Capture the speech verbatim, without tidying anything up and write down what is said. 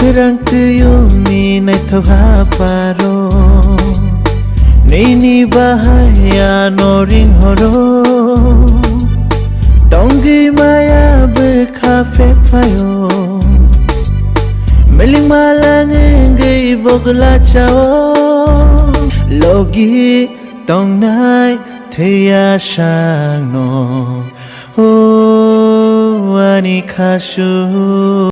Rang twiyungni naithok hapharo, nini bahai ano ringhoro. Tongwi maya bwkha phephaio, miling malang wngwi bogla chao. Logi tongnai thwiya sakno, o ani khasu.